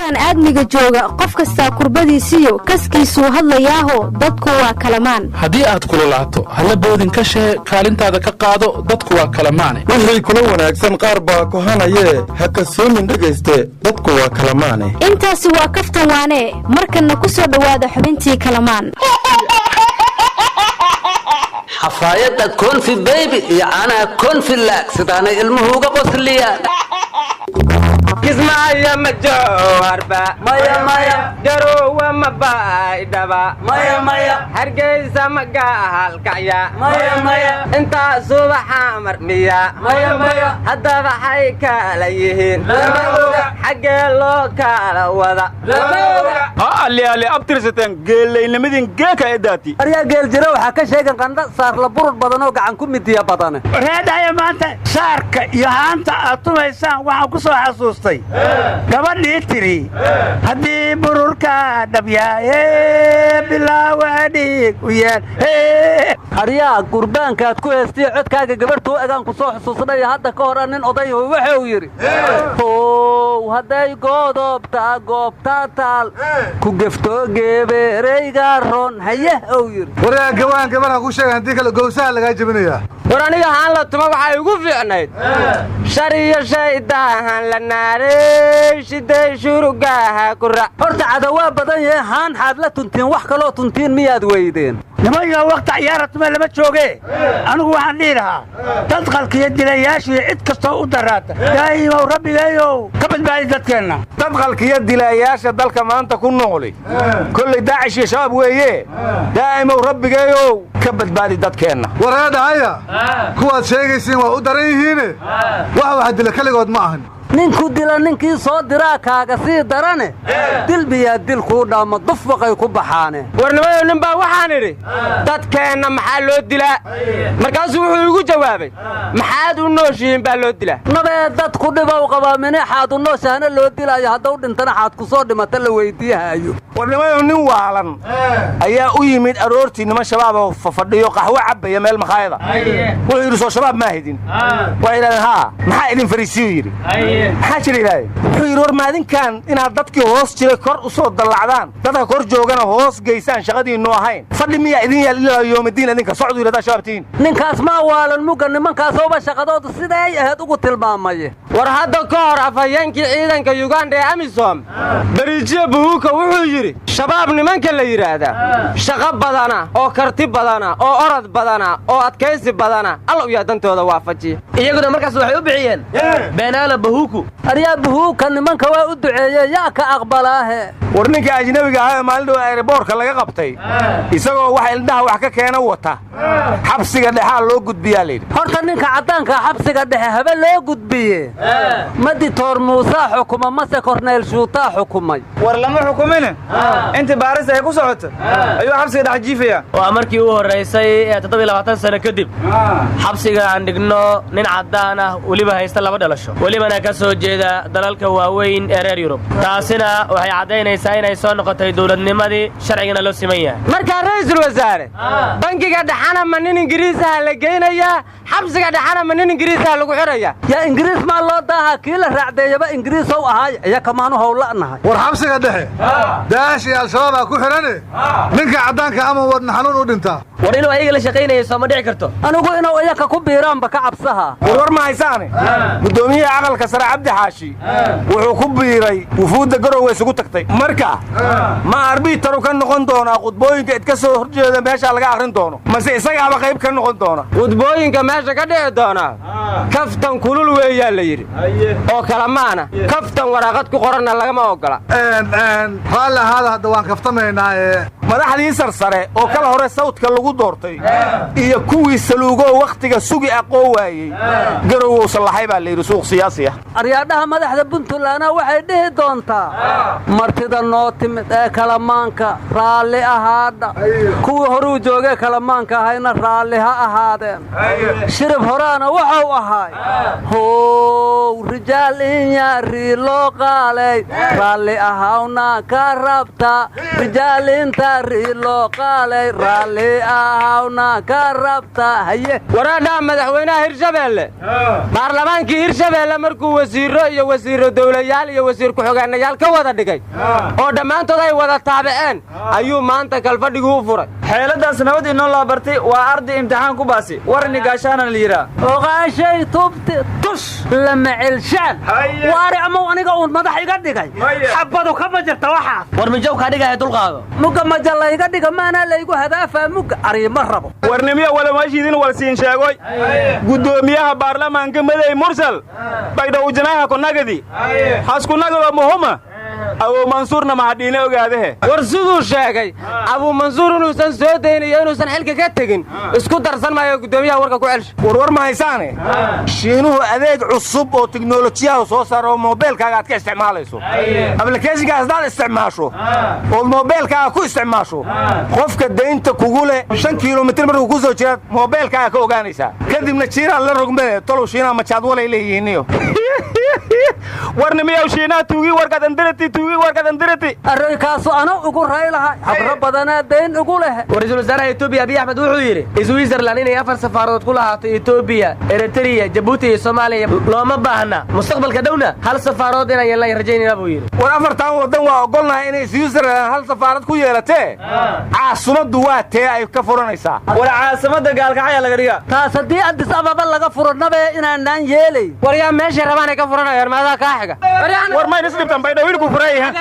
Koonkan aadmiga jooga, qof kastaa kurbadiisiyo kaskiisuu hadlayaaho, dadku waa kalamaan. Haddii aad kululaato, halla boodin ka shee, kaalintaada ka qaado, dadku waa kalamaane. Wixii kula wanaagsan qaar baa kohanayee, ha kasoomin dhegayste, dadku waa kalamaane. Intaasi waa kaftan waanee. Markanna ku soo dhowaada xubintii Kalamaan. Xafaayadda Konfi Baby iyo caanaha Konfi Laag sidaanay ilmuhu uga qosliyaan. Kismaayo ma Jowharba? Maya, maya. Garowa ma Baydhaba? Maya, maya. Hargeysa ma Gaalkacya? Maya, maya. Intaa subaxa marmiya? Maya, maya. Haddaba xay kala yihiin? Lama oga. Xaggee loo kala wada? Lama oga. Ha alliyaale abtirsateen geelaynimadin geeka edaati. Aryaa geeljira, waxaa ka sheegan qandha saarla burur badan oo gacan ku midiya badane. Reedhaya, maanta saarka iyo haanta aad tumaysaan waxaan ku soo xasuustay gabadhii tidhi: "Haddii bururka dhabyaaye, bilaawa dhiig u yeel." Aryaa, gurbaankaad ku heestiya codkaaga gabarhtuu egaan ku soo xusuusnaya. Hadda ka hor nin odayhu wuxuu yidhi: "How hadday goodobta goobta taal ku geftoo geebeereyga ron haye," ou yidhi. Waryaa, gawaan gabarha ku sheega, haddii kale gowsaha lagaa jebinayaa. War aniga haan la tuma waxay igu fiicnayd: "Shar iyo shaydaahan la naaray, shiday shurugaha ku rac." Horta cadawaa badan yahe, haan xaad la tuntiin, wax kaloo tuntiin miyaad weydeen? Nimanyo, wakhti ciyaara tume lama jooge. Anigu waxaan dhihi lahaa dadqalkiiyo dilayaashiiyo cid kastoo u daraata, daa'imow rabbigeeyow ka badbaadi dadkeenna. Dadqalkiyo dilaayaasha dalka maanta ku nooli kolley Daacish iyo Shabaab weeye. Daa'imow rabbigeeyow ka badbaadi dadkeenna. Wareedhahaya, kuwaad sheegaysiin waa u daran yihiine, wax wax dila keligood ma ahan. Ninku dila ninkii soo diraa kaaga sii darane. Dil biyaa dil kuu dhaamo, dufbaqay ku baxaane. Warnimayo, nin baa waxaan idhi: "Dadkeenna maxaa loo dilaa?" Markaasuu wuxuu igu jawaabay: "Maxaad u nooshihiin baa loo dilaa." Nabee, dadku dhibow qabaa minixaad u nooshahna loo dilaayo, haddau dhintana xaad ku soo dhimata la weyddiihayo. Warnimayo, nin waalan ayaa u yimid aroortii niman Shabaab oo fafadhiyo, qaxwo cabbaya meel makhaayada. Wuxuu yidhi: "Soo Shabaab maa hidin?" Waxay yidhahdeen: "Haa." "Maxaa idin fariisiyu?" yidhi. "Maxaa jira?" yidhahdeen. Wuxuu yidhi: "War maadinkan inaad dadkii hoos jiray kor u soo dallacdaan, dadka kor joogana hoos geysaan, shaqadiinnu ahayn? Fadhi miyaa idin yaal ilaa yoomidiin? Idinka socdu yidhahdaa Shabaab tihiin." Ninkaas maa waalan mugga nimankaasooba shaqadoodu siday ahayd ugu tilmaamaye. War hadda ka hor afhayeenkii ciidanka Yuganda ee AMISOM, Bariijiye Buhuuka, wuxuu yidhi: "Shabaab nimanka la yidhaahdaa shaqo badana oo karti badana oo orod badana oo adkaysi badana, Allow yaa dantooda waafajiya." Iyaguna markaas waxay u bixiyeen beenaala Bahuuku. Aryaa, Buhuuka nimanka waa u duceeye, yaa ka aqbalaahe? War ninka ajnabiga ahaa ee maalin dhow airport-ka laga qabtay isagoo wax indhaha wax ka keena wata, xabsiga dhexaa loo gudbiyaa layidhi. Horta ninka caddaanka xabsiga dhexe habe loo gudbiye, maditoor Muusaa xukuma mase Korneyl Shuutaa xukumay? War lama xukumine, intii baaris ay ku socoto ayuu xabsiga dhex jiifaya. Waa markii u horraysay ee 27 sano kadib xabsiga aan dhigno nin caddaan ah, weliba haysta laba dhalasho, welibana ka soo jeeda dalalka waaweyn ee reer Yurub. Taasina waxay caddaynaysaa inay soo noqotay dowladnimadii, sharcigana loo siman yahay. Markaa ra'iisul wasaare, bankiga dhexana ma nin Ingiriisaha la geynayaa? Xabsiga dhexana ma nin Ingiriisaha lagu xidhaya? Yaa, Ingiriis maa loo daaha? Kii la raacdeeyaba Ingiriisow ahaay, iya kamaanu howla'nahay. War xabsiga dhexe Daacish iyo Al-Shabaabaa ku xidhane, ninka caddaanka ama wadna xanuun u dhintaa. War inuu ayaga la shaqaynaya sooma dhici karto? Anigu inuu iyaka ku biiraanba ka cabsaha. War ma haysaane, guddoomiyaha aqalka sare Cabdi Xaashi wuxuu ku biiray wufuudda Garowe isugu tagtay. Marka ma arbitaru ka noqon doonaa khudbooyinka idka soo horjeeda meeshaa laga akhrin doono, mase isagaaba qayb ka noqon doona? Khudbooyinka meesha ka dhici doonaa kaftan kulul weeyaa la yidhi, oo kalamaana kaftan waraaqad ku qoranna lagama oggola. Raalli ahaada, hadda waan kaftamaynaa ee. Madaxdii sarsare oo kala hore sawdka lagu doortay iyo kuwii saluugoo wakhtiga sugi aqoo waayey, Garowow sallaxay baa layidhi suuq siyaasi ah. Aryaadhaha, madaxda Puntlandna waxay dhihi doontaa: "Martida noo timid ee kalamaanka, raalli ahaadha. Kuwii horuu joogee kalamaanka ahayna raalli ha ahaadeen." Shirib horaana wuxuu ahaay: "How rijaal inyaari loo qaalay, raalli ahawna ka rabta rijaal inta Ari loo qaalay raalli ahawna ka rabta. Haye. Waraadhaa, madaxweynaha Hirshabeelle baarlamaankii Hirshabeelle markuu wasiirro iyo wasiirro dowlayaal iyo wasiir ku-xigeenayaal ka wada dhigay oo dhammaantood ay wada taabaceen ayuu maanta kalfadhigii u furay. Xeeladaas nabad inoo loo bartay waa arday imtixaan ku baasi warni gaashaana la yidhaa. Oqaashay tubti tush lama celshaan waari amow aniga uun madax iga dhigay, xabadu kama jirta waxaas. War mijawkaa dhigaya, dulqaado. Mugga maja layga dhiga, maanaa laygu hadaafaa mugga ariima rabo. Warnimiya walamashiidin walsiin sheegoy. Guddoomiyaha baarlamaanka Madey Mursal Baydhowjanaha kunagadi haskunagado muhuma Abuu Mansuurna mahadhiine ogaadehe. War siduu sheegay Abuu Mansuur inuusan soo daynayo, inuusan xilka ka tegin isku darsan maayo. Guddoomiyaha warka ku celsha. Warwar ma haysaane, Shiinuhu adeeg cusub oo tiknolojiyaha soo saara oo moobeelkaaga aad ka isticmaalayso, application-kaas haddaad isticmaasho ood moobeelkaaga ku isticmaasho, qofka daynta kugu leh 5 kilomitir markuu ku soo jiraad moobeelkaaga ka ogaanaysaa. Kadibna jiiraan la rogmee. Tolow Shiinaha majaadwalay leeyihiinniyo? Warnimiyow, Shiinaha tuugii warkadandirati, tuugii warkadandirati. Arrinkaasu ana ugu ray lahay, habro badanaa dayn ugu leh. Ra-iisul wasaaraha Etoobiya Abiy Axmed wuxuu yidhi Switzerland inay afar safaaradood ku lahaato Etoobiya, Eritreya, Jabuuti iyo Soomaaliya looma baahna. Mustaqbalka dhowna hal safaarood inaan yeelan rajaynayna, buu yidhi. War afartan waddan waa ogolnahay inay Switzerland hal safaarad ku yeelatee, caasimaddu waa tee ay ka furanaysaa? War caasimadda Gaalkacyaa laga dhigaa. Taas haddii Addis Ababa laga furo, nabee inaanaan yeelay. War yaa meeshay rabaan ay ka furanayaan, maadaa kaa xiga? War mayn isdhibtan, Baydhawilku furayha.